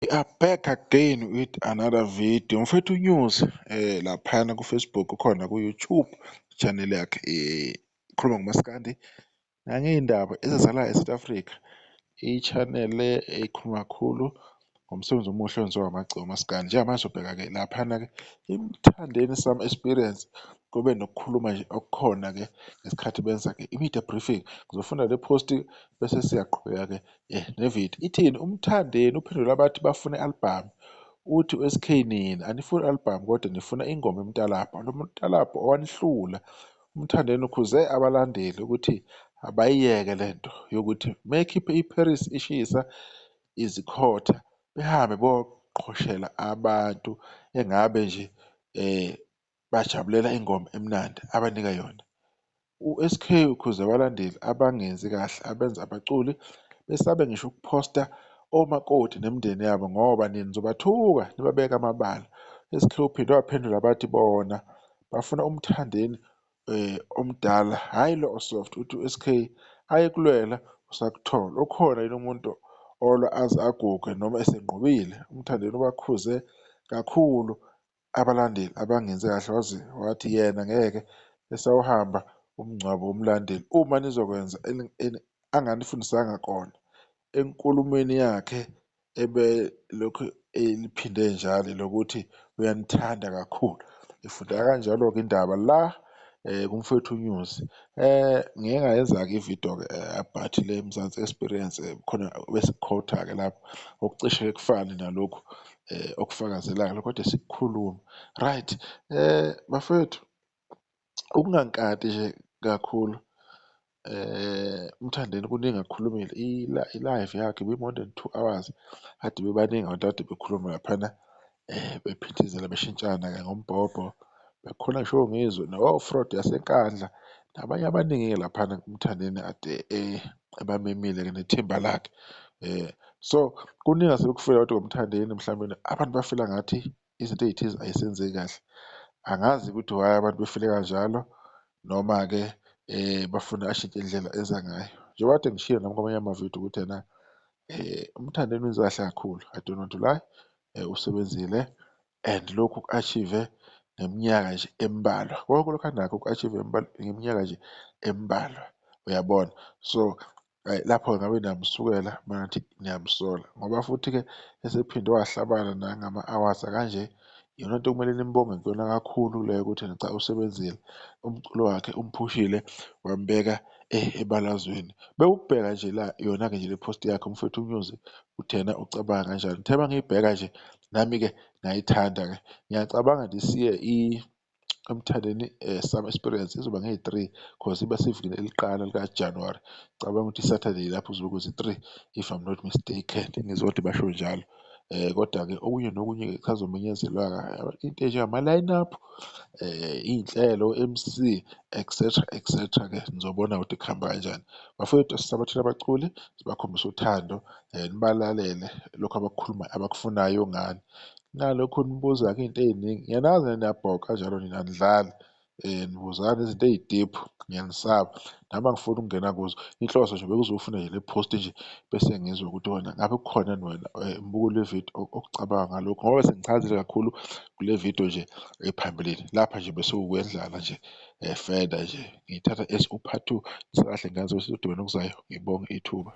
We are back again with another video. Mfethu News laphana ku Facebook ukhona ku YouTube channel yakhe ikhuluma ngomaskandi nangey'ndaba ezenzakalayo eSouth Africa. I-channel ekhuluma kakhulu ngomsebenzi omuhle owenziwa amaciko omaskandi. Njengamanje sobheka-ke laphana-ke iMthandeni Summer Experience kube nokukhuluma nje okukhona-ke ngesikhathi benza-ke i-media briefing. Ngizofunda le post bese siyaqhubeka-ke nevidiyo. Ithini? UMthandeni uphendule abathi bafuna i-album. Uthi u-SK nina anifuni i-album kodwa nifuna ingoma eMtalabho. Lo Mtalabho owanihlula. UMthandeni ukhuze abalandeli ukuthi abayiyeke lento yokuthi mekhiphe iParis ishisa izikhotha behambe boqhoshela abantu engabe nje bajabulela ingoma emnandi abanika yona. U-SK ukhuze abalandeli abangenzi kahle abenza abaculi besabe ngisho ukuphosta omakoti nemindeni yabo ngoba nina nizobathuka nibabeke amabala. SK uphinde waphendula bathi bona bafuna uMthandeni omdala hhayi lo osoft. Uthi u-SK ayekulwela usakuthola. Ukhona yini umuntu olwa aze aguge noma esenqobile? UMthandeni ubakhuze kakhulu abalandeli abangenzi kahle waze wathi yena ngeke esawuhamba umngcwabo womlandeli uma nizokwenza anganifundisanga kona. Enkulumweni yakhe ebelokhu eliphinde njalo lokuthi uyanithanda kakhulu. Ifundeka kanjalo-ke indaba la kumfowethu News. Ngike ngayenza-ke ividiyo-ke about le Mzansi Experience khona besikhotha-ke lapho okucishe kufane nalokhu okufakazelayo lokho kade sikukhuluma. Right, bafowethu ukungankati nje kakhulu uMthandeni kuningi akukhulumile i-live yakhe ibi-more than 2 hours kade bebaningi abantu kade bekhuluma laphana bephithizela beshintshana-ke ngombhobho bekukhona ngisho oNgizwe no-Fraud yaseNkandla nabanye abaningi-ke laphana uMthandeni ade ebamemile-ke nethimba lakhe. So kuningi asekufika kodwa ngoMthandeni mhlawumbe abantu bafila ngathi izinto ey'thize ayisenzeki kahle. Angazi ukuthi why abantu befile kanjalo noma-ke bafuna ashintshe indlela eza ngayo. Njengoba kade ngishilo nami kwamanye amavidiyo ukuthi ena uMthandeni wenze kahle kakhulu, I don't want to lie, usebenzile and lokhu ku-achieve ngeminyaka nje embalwa. Konke lokhu anakho uku-achieve ngeminyaka nje embalwa, uyabona? So lapho ngabe niyamsukela mangathi niyamsola ngoba futhi-ke esephinde wahlabana nangama-awards akanje iyona nto okumele nimbonge kuyona kakhulu leyo ukuthi cha usebenzile umculo wakhe umphushile wambeka ebalazweni. Bewukubheka nje la yona-ke nje le post yakhe umfowethu uNyuzi uthena ucabanga kanjani. Ngithe mangiyibheka nje nami-ke ngayithanda-ke ngiyacabanga this year Emthandeni Summer Experience izoba ngeyi-3 cause iba sevikini eliqala likaJanuwari. Ngicabanga ukuthi i-Saturday lapho kuzobe kuzi-3 if I'm not mistaken, ngizwa kodwa basho njalo. Kodwa-ke okunye nokunye-ke kusazomenyezelwa-ke into enjengama-line up, iy'nhlelo, o-M_C et cetera, et cetera-ke nizobona ukuthi kuhamba kanjani. Bafowethu asisabathele abaculi sibakhombise uthando, nibalalele lokhu abakukhulumayo abakufunayo ngani. Nalokhu nibuza-ke iy'nto ey'ningi, ngiyanazi nina niyabhoka kanjalo nina anidlali nibuzana izinto ey'deep ngiyanisaba. Nami angifuni ukungena kuzo, inhloso nje bekuzofuna nje le post nje bese ngizwe ukuthi wena ngabe kukhona yini wena mbukeli wevidiyo okucabanga ngalokhu ngoba sengichazile kakhulu kule video nje ephambilini. Lapha nje bese kuwukwendlala nje further nje ngiyithatha as u-part 2 sekahle ngenze bese okuzayo ngibonge ithuba.